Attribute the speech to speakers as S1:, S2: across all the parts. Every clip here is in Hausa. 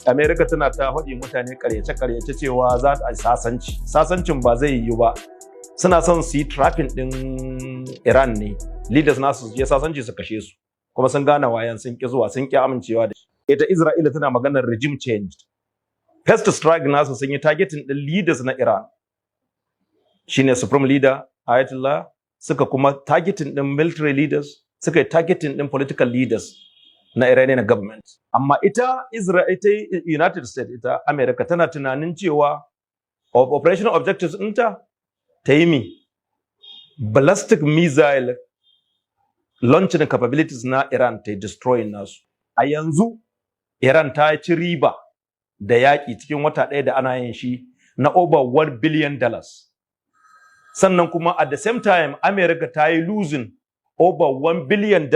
S1: America tana ta haɗi mutane karyace-karyace cewa za a sasanci. Sasancin ba zai yiwu ba. Suna son su yi trapping ɗin Iran ne. Leaders nasu su je sasanci su kashe su. Kuma sun gane wayan, sun ƙi zuwa, sun ƙi amincewa da shi. Ita Isra'ila tana maganar regime change. First strike nasu sun yi targeting ɗin leaders na Iran. Shine supreme leader Ayatollah, suka kuma targeting ɗin military leaders, suka yi targeting ɗin political leaders na Iranian government. Amma ita Israel, ita United States, ita America tana tunanin cewa operational objectives ɗinta ta yi mi ballistic missile launching capabilities na Iran ta yi destroying nasu. A yanzu Iran ta ci riba da yaƙi cikin wata ɗaya da ana yin shi na over $1 billion. Sannan kuma at the same time America ta yi losing over $1 billion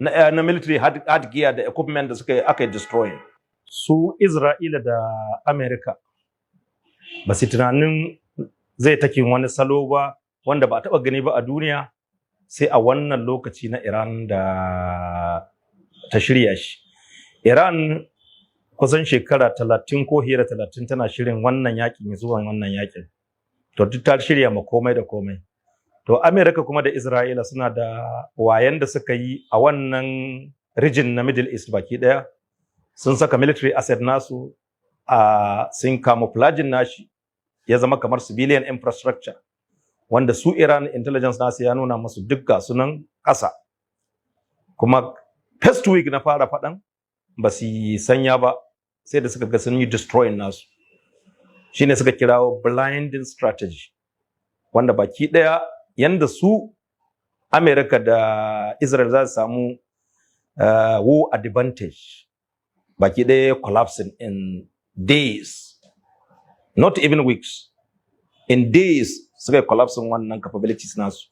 S1: na military hard gear da equipment da suka aka yi destroying. Su Isra'ila da America ba su tunanin zai taking wani salo ba wanda ba a taɓa gani ba a duniya sai a wannan lokaci na Iran da ta shirya shi. Iran kusan shekara 30 ko hira 30 tana shirin wannan yakin, zuwan wannan yakin. To duk ta shirya ma komai da komai. To America kuma da Isra'ila suna da wayan da suka yi a wannan region na Middle East baki daya. Sun saka military asset nasu a sun camouflaging nashi ya zama kamar civilian infrastructure, wanda su Iran intelligence nasu ya nuna musu duk ga sunan ƙasa. Kuma first week na fara faɗan ba su yi sanya ba sai da suka ga sun yi destroying nasu. Shine suka kirawo blinding strategy, wanda baki ɗaya yanda su America da Israel za su samu war advantage, baki ɗaya collapsing in days, not even weeks, in days suka yi collapsing wannan capabilities nasu.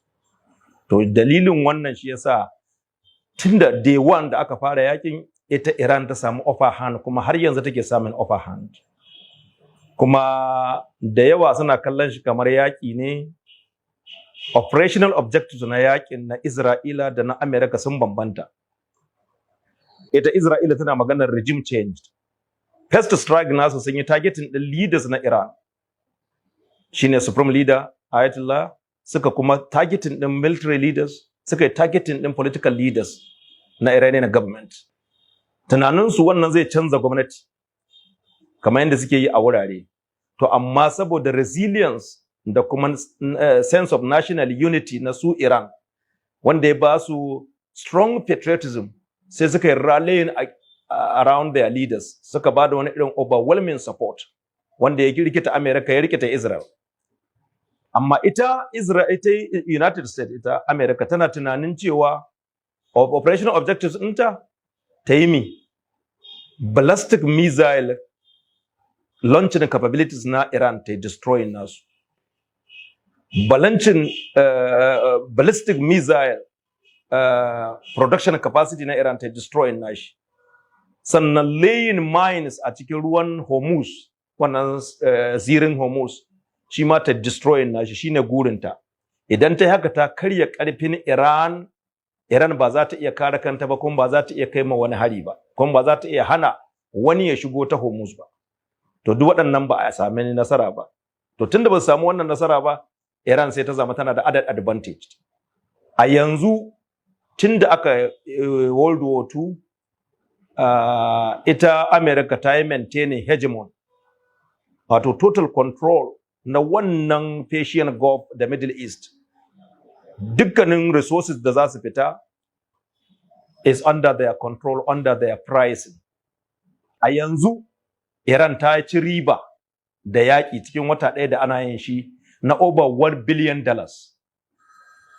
S1: To dalilin wannan shi yasa tun da day one da aka fara yakin, ita Iran ta samu upper hand, kuma har yanzu take samun upper hand. Kuma da yawa suna kallon shi kamar yaƙi ne. Operational objectives na yaƙin na Isra'ila da na America sun bambanta. Ita Isra'ila tana maganar regime change. First strike nasu sun yi targeting din leaders na Iran, shine supreme leader Ayatollah, suka kuma targeting din military leaders, suka yi targeting din political leaders na Iranian government. Tunaninsu wannan zai canza gwamnati kamar yadda suke yi a wurare. To amma saboda resilience da kuma sense of national unity na su Iran, wanda ya ba su strong patriotism, sai suka yi rallying around their leaders, suka ba da wani irin overwhelming support wanda ya rikita America, ya rikita Israel. Amma ita Israel, ita United States, ita America tana tunanin cewa operational objectives ɗinta ta yi mi ballistic missile launching capabilities na Iran ta yi destroying nasu. Balancin ballistic missile production capacity na Iran ta yi destroying nashi. Sannan laying mines a cikin ruwan Hormuz, wannan zirin Hormuz, shi ma ta destroying nashi, shine gurinta. Idan ta yi haka, ta karya karfin Iran. Iran ba za ta iya kare kanta ba, kuma ba za ta iya kai ma wani hari ba, kuma ba za ta iya hana wani ya shigo ta Hormuz ba. To duk waɗannan ba a sami nasara ba. To tunda ba su samu wannan nasara ba, Iran sai ta zama tana da added advantage. A yanzu, tunda aka World War II, ita America ta yi maintaining hegemon, wato total control na wannan Persian Gulf da Middle East. Dukkanin resources da za su fita is under their control, under their pricing. A yanzu Iran ta ci riba da yaƙi cikin wata ɗaya da ana yin shi na over $1 billion.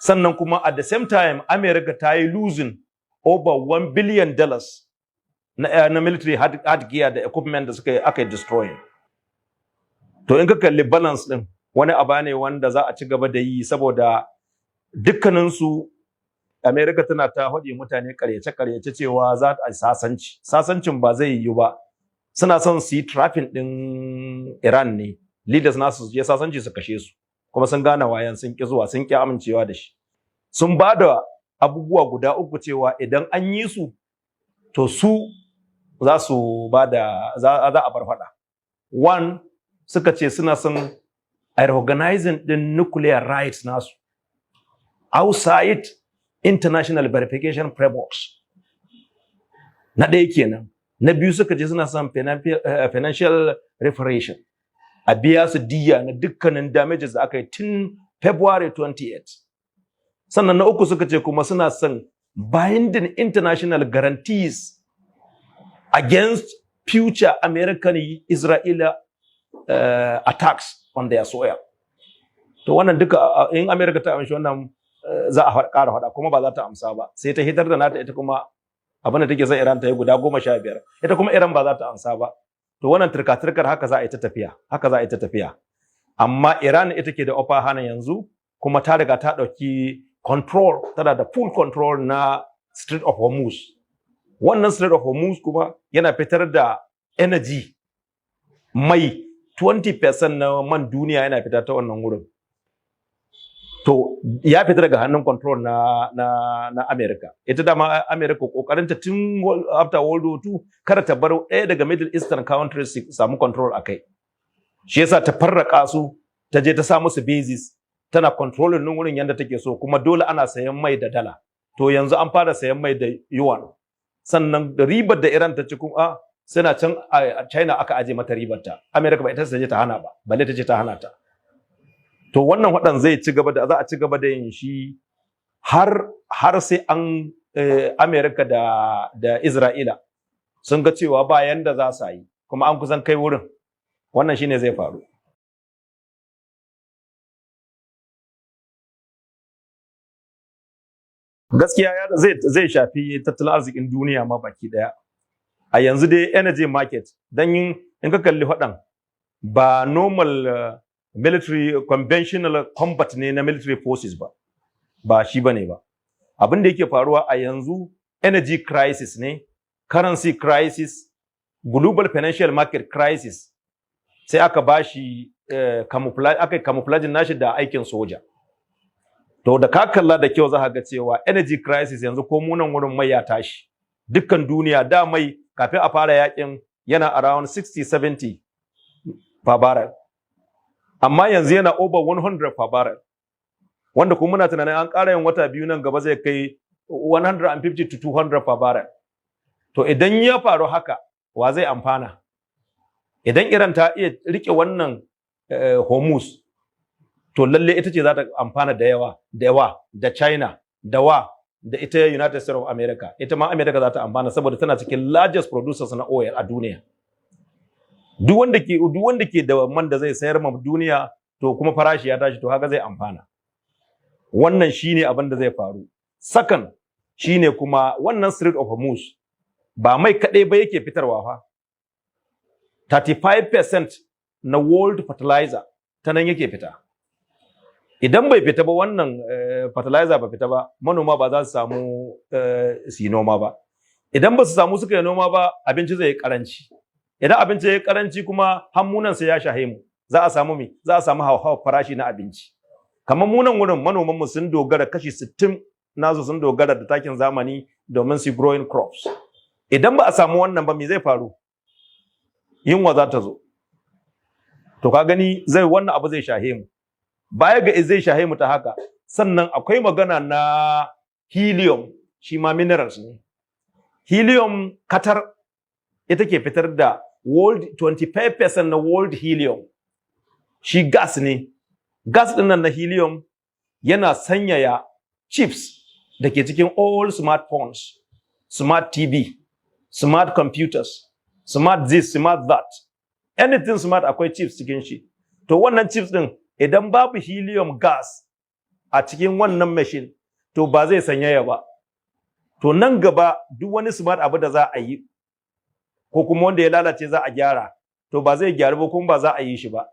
S1: Sannan kuma at the same time America ta yi losing over $1 billion na military hard gear da equipment da suka aka yi destroying. To in ka kalli balance din, wani abu ne wanda za a ci gaba da yi, saboda dukkaninsu America tana ta haɗe mutane karyace-karyace cewa za a sasanci. Sasancin ba zai yiwu ba. Suna son su yi trapping ɗin Iran ne. Leaders nasu su je sasanci su kashe su. Kuma sun gane wayan, sun ƙi zuwa, sun ƙi amincewa da shi. Sun ba da abubuwa guda uku cewa idan an yi su, to su za su ba da za a bar faɗa. One, suka ce suna son a recognizing din nuclear rights nasu outside international verification frameworks. Na ɗaya kenan. Na biyu, suka ce suna son financial reparation, a biya su diya na dukkanin damages da aka yi tun February 28. Sannan na uku, suka ce kuma suna son binding international guarantees against future American Israeli attacks on their soil. To wannan duka in America ta amshi wannan, za a ƙara faɗa, kuma ba za ta amsa ba. Sai ta hitar da nata ita kuma abin da take son Iran ta yi guda 15. Ita kuma Iran ba za ta amsa ba. To wannan turka-turkar haka za a yi ta tafiya, haka za a yi ta tafiya. Amma Iran ita ke da upper hand yanzu, kuma ta riga ta ɗauki control, tana da full control na Strait of Hormuz. Wannan Strait of Hormuz kuma yana fitar da energy, mai, 20% na man duniya yana fita ta wannan wurin. To ya fita daga hannun control na America. Ita dama America kokarinta tun after World War II kada ta bar ɗaya daga Middle Eastern countries su samu control akai. Shi yasa ta farraka su, ta je ta sa musu bases, tana controlling nan wurin yanda take so, kuma dole ana sayan mai da dala. To yanzu an fara sayan mai da yuan. Sannan da ribar da Iran ta ci kuma suna can a China aka aje mata ribar ta. America ba ita ta je ta hana ba, balle ta ce ta hana ta. To wannan waɗan zai ci gaba da za a ci gaba da yin shi har sai an America da Isra'ila sun ga cewa ba yanda za su yi, kuma an kusan kai wurin. Wannan shine zai faru. Gaskiya zai shafi tattalin arzikin duniya ma baki daya. A yanzu dai energy market, dan yin in ka kalli faɗan ba normal military conventional combat ne na military forces ba, ba shi bane ba. Abin da yake faruwa a yanzu energy crisis ne, currency crisis, global financial market crisis. Sai aka bashi camouflage, aka yi camouflage nashi da aikin soja. To da ka kalla da kyau za ka ga cewa energy crisis yanzu, ko munan wurin mai ya tashi dukkan duniya. Da mai kafin a fara yakin yana around 60 70 per barrel, amma yanzu yana over 100 per barrel, wanda kuma muna tunanin an ƙara yin wata 2 nan gaba zai kai 150 to 200 per barrel. To idan ya faru haka, wa zai amfana? Idan Iran ta iya rike wannan Hormuz, to lalle ita ce za ta amfana da yawa, da yawa, da China, da wa, da ita United States of America. Ita ma America za ta amfana saboda tana cikin largest producers na oil a duniya. Duk wanda ke da man da zai sayar ma duniya, to kuma farashi ya tashi, to haka zai amfana. Wannan shine abin da zai faru. Second shine kuma wannan Strait of Hormuz ba mai kaɗai ba yake fitarwa fa. 35% na world fertilizer ta nan yake fita. Idan bai fita ba, wannan fertilizer ba fita ba, manoma ba za su samu su yi noma ba. Idan ba su samu suka yi noma ba, abinci zai yi karanci. Idan abinci ya yi karanci kuma, hammunan sai ya shahe mu. Za a samu me? Za a samu hauhawar farashi na abinci. Kamar munan wurin, manoman mu sun dogara, kashi 60 nasu sun dogara da takin zamani domin su growing crops. Idan ba a samu wannan ba, me zai faru? Yunwa za ta zo. To ka gani, zai wannan abu zai shahe mu. Baya ga zai shahe mu ta haka, sannan akwai magana na helium, shi ma minerals ne. Helium, Qatar ita ke fitar da world 25% na world helium. Shi gas ne. Gas din nan na helium yana sanyaya chips da ke cikin all smartphones, smart TV, smart computers, smart this, smart that, anything smart akwai chips cikin shi. To wannan chips din, idan babu helium gas a cikin wannan machine, to ba zai sanyaya ba. To nan gaba duk wani smart abu da za a yi, ko kuma wanda ya lalace za a gyara, to ba zai gyaru ba, kuma ba za a yi shi ba.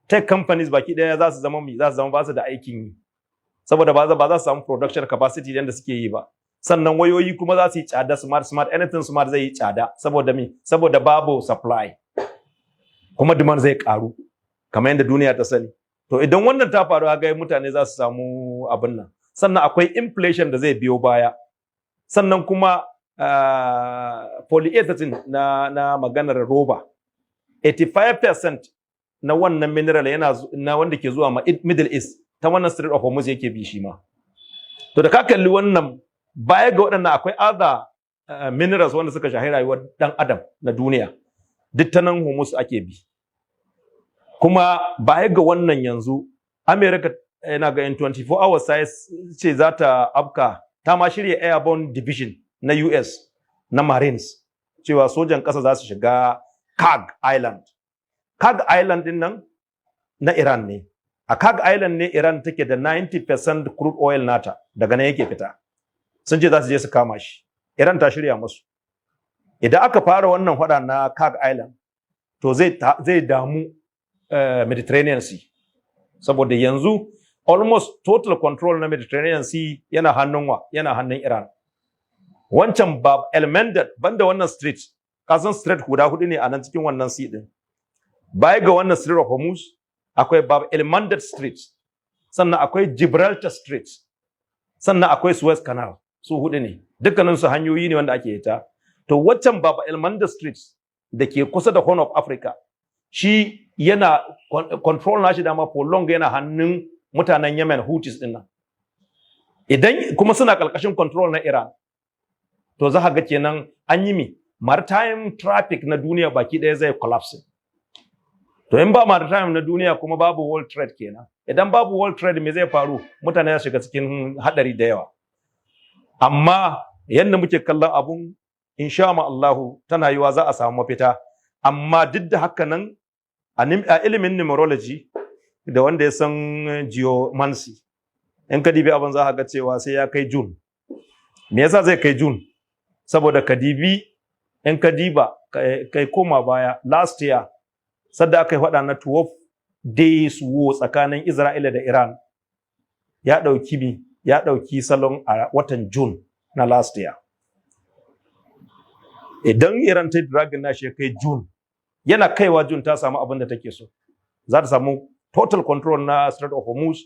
S1: Tech companies baki daya za su zama mi za su zama ba su da aikin yi, saboda ba za su samu production capacity yadda suke yi ba. Sannan wayoyi kuma za su yi tsada. Smart, anything smart zai yi tsada. Saboda me? Saboda babu supply, kuma demand zai karu kamar yadda duniya ta sani. To idan wannan ta faru, ga mutane za su samu abin nan. Sannan akwai inflation da zai biyo baya. Sannan kuma polyethylene na maganar roba, 85% na wannan mineral yana na wanda ke zuwa ma Middle East ta wannan Strait of Hormuz yake bi shi ma. To, da ka kalli wannan, baya ga waɗannan akwai other minerals wanda suka shahi rayuwar dan adam na duniya, duk ta nan Hormuz ake bi. Kuma baya ga wannan, yanzu America yana ga in 24 hours sai ce za ta afka. Ta ma shirya airborne division na US na Marines, cewa sojan ƙasa za su shiga Kharg Island. Kharg Island din nan na Iran ne. A Kharg Island ne Iran take da 90% crude oil nata, daga nan yake fita. Sun ce za su je su kama shi. Iran ta shirya musu. Idan aka fara wannan hada na Kharg Island, to zai damu Mediterranean Sea, saboda yanzu almost total control na Mediterranean Sea yana hannun wa? Yana hannun Iran. Wancan Bab El Mandeb, banda wannan strait, kasan strait guda hudu ne a nan cikin wannan sea din. Baya ga wannan Strait of Hormuz, akwai Bab El Mandeb Strait, sannan akwai Gibraltar Strait, sannan akwai Suez Canal. Su hudu ne, dukkanin su hanyoyi ne wanda ake ta. To, waccan Bab El Mandeb Strait da ke kusa da Horn of Africa, shi yana control nashi dama for long yana hannun mutanen Yemen, Houthis din nan. Idan kuma suna karkashin control na Iran, to za ga kenan an yi mi maritime traffic na duniya baki ɗaya zai collapse. To, in ba maritime na duniya kuma, babu world trade kenan. Idan babu world trade, me zai faru? Mutane za shiga cikin hadari da yawa. Amma yadda muke kallon abun, insha Allahu tana yiwa za a samu mafita. Amma duk da haka nan, a ilimin numerology da wanda ya san geomancy, in ka dibi abin, za ka ga cewa sai ya kai June. Me yasa zai kai June? Saboda ka dibi, in ka diba kai koma baya, last year sadda aka yi faɗa na 12 days war tsakanin Isra'ila da Iran, ya ɗauki bi ya ɗauki salon a watan June na last year. Idan Iran ta dragging nashi ya kai June, yana kaiwa June ta samu abin da take so. Za ta samu total control na Strait of Hormuz,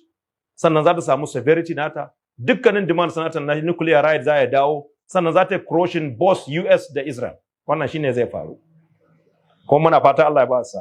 S1: sannan za ta samu sovereignty nata, dukkanin demands nata na nuclear right za ya dawo, sannan za ta yi crushing both US da Israel. Wannan shine zai faru, kuma muna fata Allah ya ba sa.